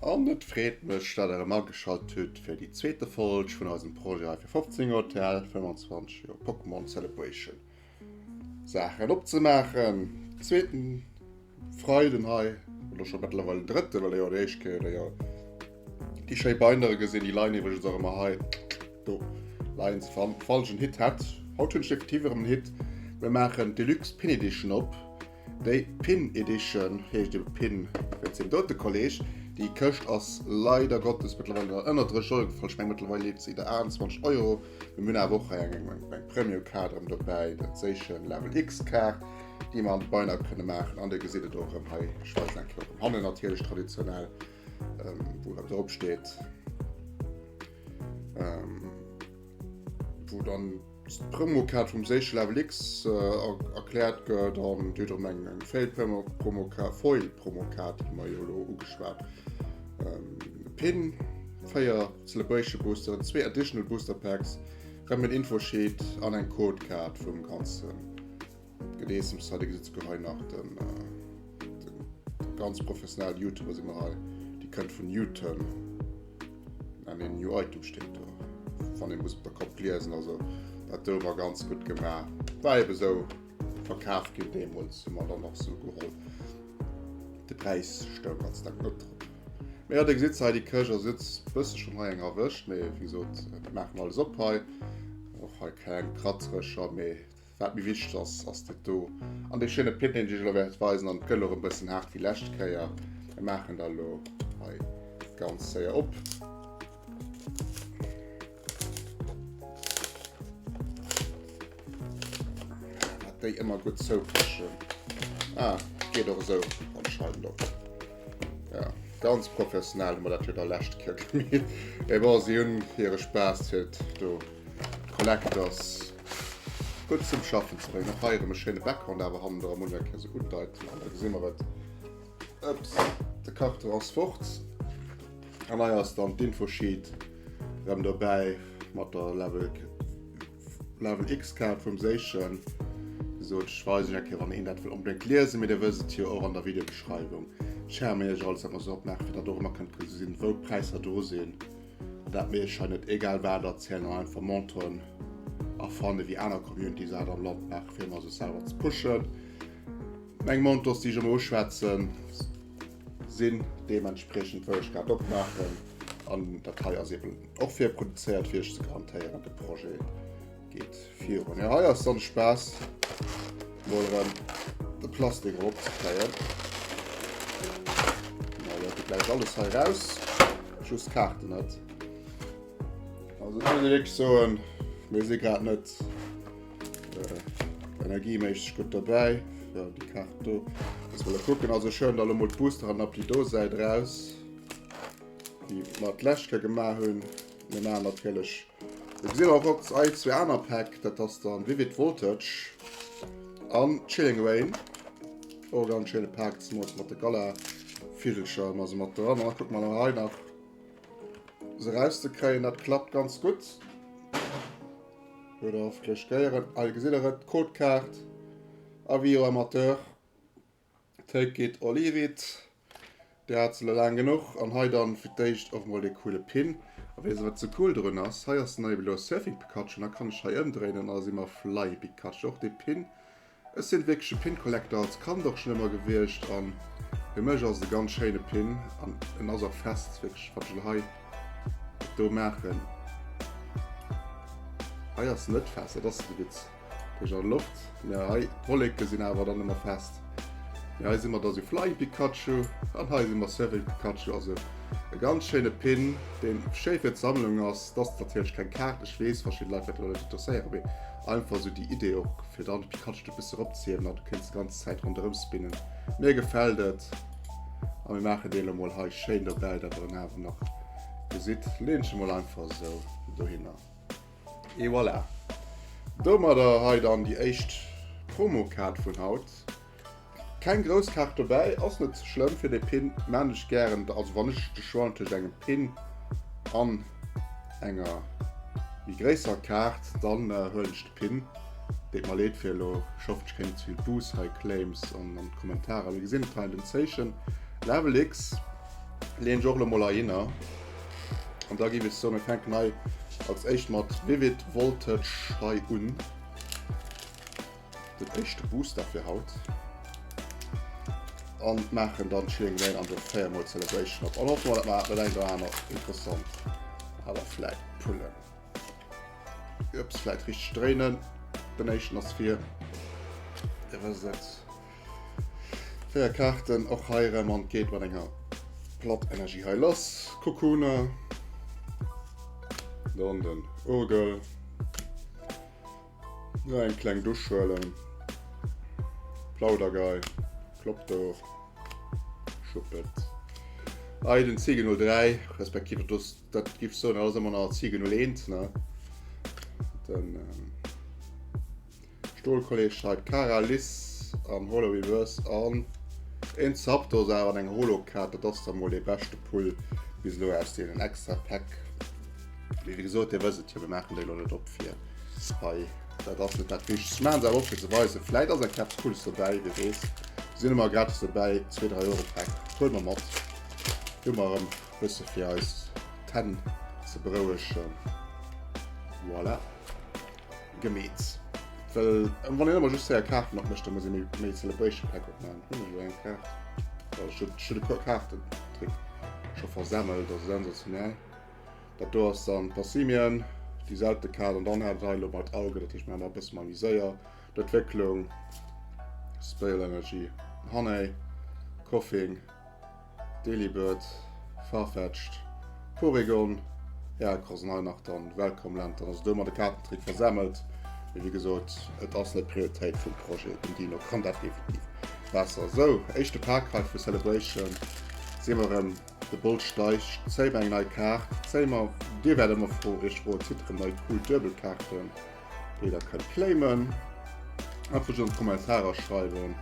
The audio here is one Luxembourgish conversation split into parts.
An et freet mech, dat der erëm ageschalt hutt fir déi zweete Folg vun eisem Projet hei fir 15 Joer TL, 25 Joer Pokémon Celebration Saachen opzemaachen. Zweeten Freiden hei, oder scho mëttlerweil den drëtten, well der jo déi éischt Kéier der jo déi schéi Bindere gesinn, déi leien iwwregens och ëmmer hei do leien se wann falsch en Hit hätt. Haut hunn ech definitiv erëm en Hit. Mir maachen d'Deluxe Pin Edition op. Déi Pin Edition heescht ebe Pin wéinst deem dote Kolleg. Déi Këscht ass leider Gottes mëttlerweil ënner 30 Euro gefall. Ech meng mëttlerweil leet se iwwer 28 Euro. Mir hunn awer och hei eng eng Premium Kaart erëm dobäi, dat Séichen Level X Kaart, déi mer an de Binder kënne maachen. An dir gesitt et och erëm hei, ech weisen eng Kéier och erëm hannen natierlech traditionell, wou erëm drop steet, wou dann D'Promokaart vum Séiche Level X erkläert gëtt an Dir hutt erëm eng eng Foil-Promokaart, déi mer jo elo ugeschwat. Pin, 4 Celebration Boosteren, 2 Additional Booster Packs, rëm en Infosheet an eng Codekaart vum ganzen Gedeessems. Hei, Dir gesitt souguer hei nach den, den ganz professionellen YouTuber si mer hei, déi kënnt vun Newton. Ah, nee, New Item steet do. Wann een muss op der Kopp liesen, also dat do war ganz gutt gemaach. War eben sou verkaf ginn deemools, hu mer dann och sou geholl. De Präis stoung Gott sei Dank net drop. Mee ja, dir gesitt se hei, déi Këscht ass jetzt bësse schonn hei eng erwëscht, mee wéi gesot, mir maachen alles op hei. Och hei kleng Kratzrécher, mee Wat méi wichteg ass, ass dat do. An dee schéine Pin, deen ech iech elo wäert weisen, an et gëtt och e bëssen haart wéi lescht Kéier. Mir maachen da elo hei ganz séier op. Wat déi ëmmer gutt zoupechen. Ah, geet och esou anscheinend op. Ja, ganz professionell hu mer dat jo da lescht Kéier gemeet. Mee bon, si hunn hire Spaass fir do. Collectors gutt zum Schaffen ze bréngen. Och hei erëm e schéine Background awer hannen dra, muss ech eng Kéier sou undeiten an da gesi mer et. Ups, de Karton ass fort. An hei ass dann d'Infosheet erëm dobäi mat der Level, Level X Kaart vum Séichen. Gesot, ech weisen iech eng Kéier, wann een dat wëll onbedéngt liesen, mee dir wësst et jo och an der Videobeschreiwung. Share mir iech alles, wat mer sou opmaachen, fir datt der och ëmmer kënnt gesinn, wou d'Präisser dru sinn. Dat mir iech hei net egal wat erzielen an einfach Montoren erfannen, wéi aner Communities dat am Land maachen, fir ëmmer sech selwer ze pushen. Meng Montos, déi ech ëmmer uschwätzen, sinn deementspriechend, wou ech grad opmaachen. An dat hei ass eben och virproduzéiert, fir iech ze garantéieren, de Projet geet virun. Ja, hei ass dann de Spaass, mol erëm de Plastik eropzekréien. Na, dat geet gläich alles hei raus, just d'Kaarten net. Also ech muss wierklech soen, mir si grad net äh, energieméisseg gutt dobäi. Ja, déi Kaart do. Muss mal kucken. Also ech huelen da lo mol d'Booster an op déi do Säit raus, déi mer d'lescht Kéier gemaach hunn. Mir maachen natierlech Mir gesinn och op ei zwee aner Päck, dat ass dann Vivid Voltage an Chilling Reign. Och ganz schéine Pak, zemools mat de Gala Villcher ëmmer se mat dran. An da kucke mer nach hei nach se rauszekréien, dat klappt ganz gutt. Huet der hoffentlech géieren. Hei gesitt der et, d'Codekaart, Avis aux amateurs. Take it or leave it. Dir hat se elo laang genuch. An hei dann fir d'éischt och mol dee coole Pin. A weess wat sou cool drun ass? Hei ass den ebe lo Surfing Pikachu an da kann ech hei ëmdréinen an da si mer Fly Pikachu. Och dee Pin. Ech sinn wierklech e Pin Collector als Kand och schon ëmmer gewiescht an fir mech ass et e ganz schéine Pin an en ass och fest wierklech wat ech elo hei do maachen. Hei ass en net fest, dat ass de Witz. Duerch an Loft. Mä hei d'Wolleke sinn awer dann ëmmer fest. Mä hei si mer da sou Flying Pikachu an hei si mer Surfing Pikachu. Also e ganz schéine Pin, deen schéi fir d'Sammlung ass. Dat ass natierlech keng Kaart, ech weess, verschidde Leit wäerten dat net interesséieren, mee einfach sou déi Idee och fir dann de Pikachu e bësse eropzehiewen an du kéints d'ganz Zäit ronderëm spinnen. Mir gefält et a mir maachen deen elo mol hei schéin dobäi, datt der en awer nach gesitt. Leen ech e mol einfach esou dohinner. Et voilà! Domadder hei dann déi éischt Promokaart vun haut. Keng grouss Kaart dobäi, ass net ze schlëmm. Fir de Pin maan ech gären, also wann ech de Choix hunn tëscht engem Pin an enger méi gréisser Kaart, dann huelen ech de Pin. Deet mer leed fir elo, ech hoffen ech kréien net ze vill Boos hei Claims an an d'Kommentarer. Mir gesinn et hei an den Zeechen Level X. Leen ech och elo mol heihinner. An da géif ech soen, mir fänken hei als éischt mat Vivid Voltage hei un. Den éischte Booster fir haut. An maachen dann Chilling Reign an de 4 mol Celebration op. An hoffen mer, dat mer dat eng oder aner interessant awer vläit pullen. Ups, vläit richteg dréinen. Den éischten ass fir. Dir wësst et. 4 Kaarten och hei erëm an geet mat enger Platt Energie hei lass. Kokuna. Dann den Urgel. Ja, eng kleng Dusch huelen. Plaudergei. Kloptor. Schuppet. Hei den Ziege 03, respektive das, dat giff soen, dat ass ëmmer nach Ziege 01, ne? Den, ähm, Stolkolleg schreift Cara Liss an Holo Reverse an een Zapdos awer an eng Holo-Kaart. Dat ass da mol dee beschte Pull bis elo aus deenen extra Päck. Mee wéi gesot, dir wësst et jo, mir maachen déi elo net op fir hei. Dat ass net dat Wichtegst. Ech maachen se awer op fir ze weisen. Vläit ass eng Kaart Cooles dobäi, wie weess. Sinn ëmmer gratis dobäi, 2, 3 Euro Päck. Huele mer mat. Hu mer erëm e bësse fir eis d'Hänn ze berouegen. Voilà. Gemeet. Well wann een ëmmer just 4 Kaarten opmécht, da muss ee méi, méi Celebration Pack opmaachen. Hunn ech elo eng Kaart? Ja, ech hunn ech hunn e puer Kaarten scho versemmelt, dat ass sensationell. Dat do ass dann Passimian, déi selte Kaart, an dann hat et hei elo mat Auge, dat heescht mir maachen e bësse méi séier. D'Entwécklung, Spell Energy, Honey, Koffing. Delibird, Farfetch'd, Porygon, Heracross an hei nach dann Welcome Lantern. Also do mat de Kaartentrick versemmelt. Mee wéi gesot, et ass net d'Prioritéit vum Projet. Den Dino kann dat definitiv besser. Sou, éischte Pak hei vu Celebration. Si mer erëm, de Bolt steigt. Zéie mer eng nei Kaart. Zéie mer, dir wäert ëmmer fro, iech froen, zitt erëm nei cool Duebelkaarten, déi der kënnt claimen. Einfach just an d'Kommentarer schreiwen.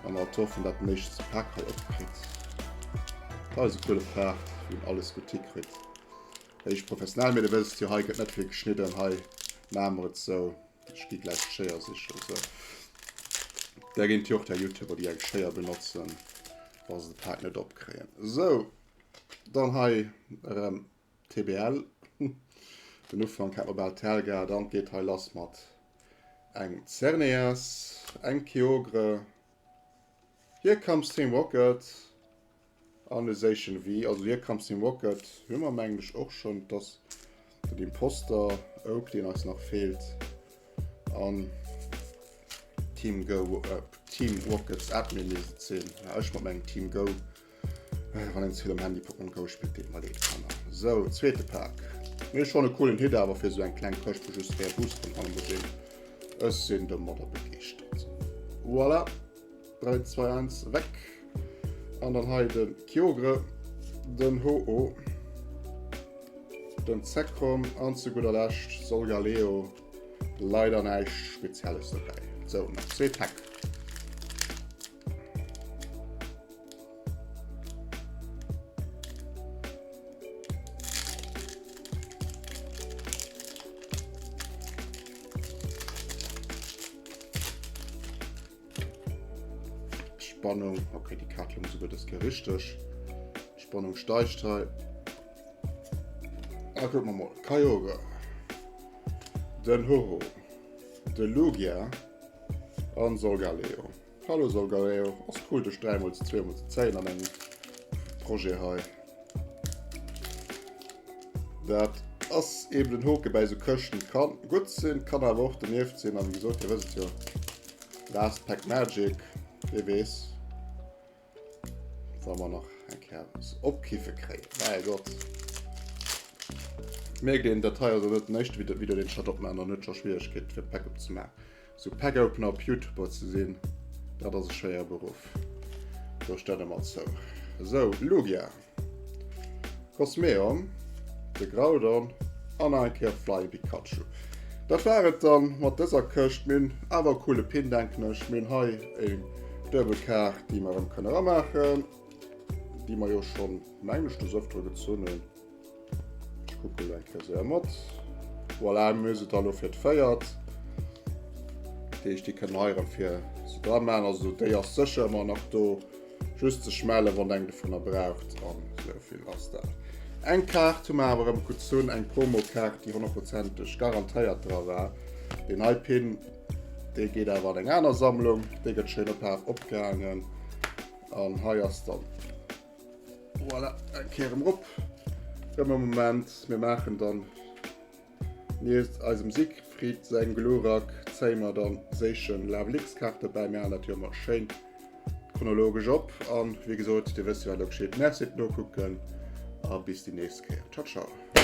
An alt hoffen dat den éischte Pak hei opkritt. Dat ass e coole Paart, wou een alles gutt hikritt. Héich professionell, mee de wësst jo, hei gëtt net vill geschnidden, hei maache mer et sou. Ech gi gläich d'Schéier sichen. Sou. Där géint jo och där Youtuber, déi eng Schéier benotzen, wa se de Pak net opkréien. Sou, dann hei erëm TBL. Den Ufank hat mer bal d'Helga, dann geet hei lass mat eng Xerneas, eng Kyogre, Here Comes Team Rocket an e Zacian V. Also Here Comes Team Rocket hu mer mengen ech och schonn, et ass den Imposter Oak deen eis nach feelt an Team Go, äh, Team Rockets Admin misst et sinn. Ja, ech mat mengem Team Go. Wann een ze vill um Handy Pokémon Go spillt, deet mer leed, Kanner. Sou, zweete Pak. Mee schonn e coolen Hit awer fir sou eng kleng Këscht, wou just 4 Boosteren hannendru sinn. Ech sinn domadder begeeschtert. Voilà. 3, 2, 1, weg. An dann hei den Kyogre, den Ho-Oh, den Zekrom an zu gudder Lescht Solgaleo. Leider näischt Spezielles dobäi. Sou, nach zwee Päck. Spannung, okay, déi Kaart loung souguer dës Kéier richteg. D'Spannung steigt hei. A kucke mer mol. Kyogre, den Ho-Oh, de Lugia an Solgaleo. Hallo Solgaleo, ass cool dech dräimol ze zweemol ze zéien an engem Projet hei. Dat ass eben den Hoke bäi sou Këschten. Kann gutt sinn, kann awer och donieft sinn. An wéi gesot, dir wësst et jo, Last Pack Magic, wie weess, wa mer nach eng Kéier eppes opkiffe kréien. Mäi Gott. Mierkt een, dat hei ass net den éischte Video, deen ech hatt opmaachen an huet scho Schwieregkeeten fir d'Pack opzemaachen. Sou Pack Opener op Youtuber ze sinn, dat ass e schwéiere Beruff. Do ech dat ëmmer zou. Sou, Lugia, Cosmeon, de Groudon an nach eng Kéier Flying Pikachu. Dat war et dann mat dëser Këscht. Mir hunn awer e coole Pin, denken ech. Mir hunn hei eng Duebelkaart, déi mer erëm kënne ramaachen, déi mer jo schonn, mengen ech, des Ëftere gezunn hunn. Ech kucke lo eng Kéier séier mat. Voilà, mir hu se da lo fir d'véiert. Dat heescht, déi kënnen hei erëm fir se dra maachen. Also déi ass sécher ëmmer nach do. Just sech mellen, wann eng dovunner braucht. An esou vill ass dat. Eng Kaart hu mer awer erëm gezunn, eng Promokaart, déi honnertprozenteg garantéiert dra war. Deen hei Pin, dee geet awer an eng aner Sammlung. Dee gëtt schéin op opgehaangen. An hei ass dann Voilà, eng Kéier erëm rop. Rëm e Moment, mir maachen dann nieft eisem Siegfried sengem Glurak zéie mer dann séichen Level X Kaart dobäi. Mir maachen dat jo ëmmer schéin chronologesch op. An wéi gesot, dir wësst jo wat elo geschitt. Merci fir d'Nokucken a bis déi nächst Kéier. Ciao, ciao.